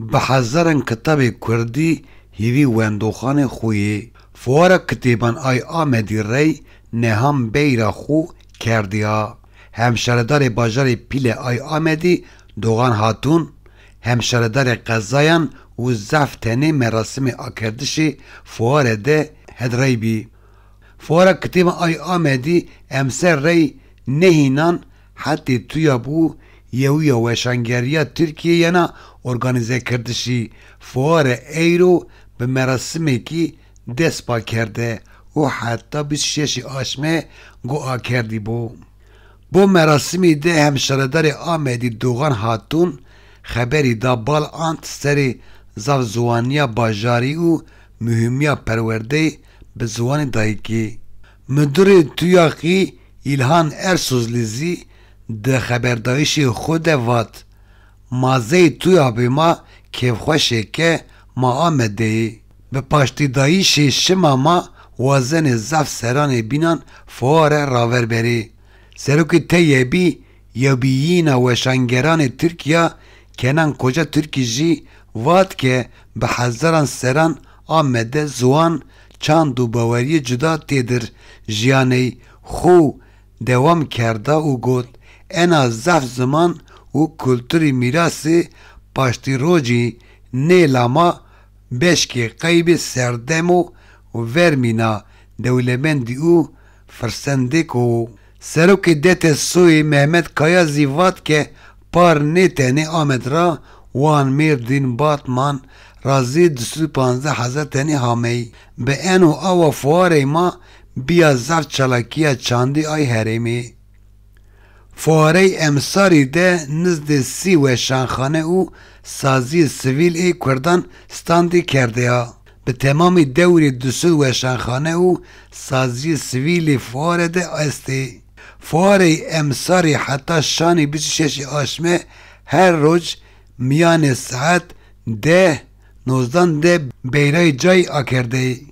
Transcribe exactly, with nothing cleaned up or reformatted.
Bi hezaran kitabê kurdî hîvî wendoxanê xwe yê. Fuara kitêban ay Amedî rey neham beyra xwe kerdiya. Hemşaredarê bajarê Pîle ay Amedî Doğan Hatun, hemşaredarê qezayan û zaf tenê merasimê akerdişê fuare de hedrey bî. Fuara kitêban ay Amedî emser rey nehînan hetê tuya bû yewiya weşangeriya Tirkiye yena organîzekerdişî fuare eyro bi merasimekî dest pa kerde û heta bîst û şeşî aşme go akerdî bû. Bo merasimî de hemşaredarê Amedî Doğan Hatun xeberî da bal ant serê zaf ziwaniya bajarî û muhîmiya perwerdeyê bi ziwanê dayikê. Mudirê tuyaqî Îlhan Ersozlî zî di xeberdayîşê xwe de vat, mazeyê tuyabê ma kêfxweşeke ma Amedeyê. Bi paştîdayîşê şima ma wazenê zaf seranê bînan fuare raver berê. Serokê T Y B'î ya bîyîna weşangeranê Tirkiya Kenan Koca Tirkî jî vat ke bi hezaran seran Amede ziwan, çand û baweriyê cuda têdir jiyaney xwe dewam kerda û got, ena zaf ziman û kulturî mîrasê paştîrocî nê lama beşkê qeybê serdemo û vermîna dewlemendî û firsendêko. Serokê D T S'Oyê Mehmet Kaya zî vat ke par nê tenê Amed ra, Wan, Mêrdîn, Batman ra zî du sed û panzdeh hezar tenê hamey. Bi eno awa fuarey ma biya zaf çalakiya çandî ay herêmê. Fuarey emsarî de nizdê sî weşanxane û saziyê sivîl ê Kurdan standî kerdeya. Bi temamî dewrê du sed weşanxane û saziyê sivîlê fuare de estê. Fuarey emsarî heta şanî bîst û şeşî aşme her roj miyanê saet deh nozdan de beyrayê cayî akerdeyê.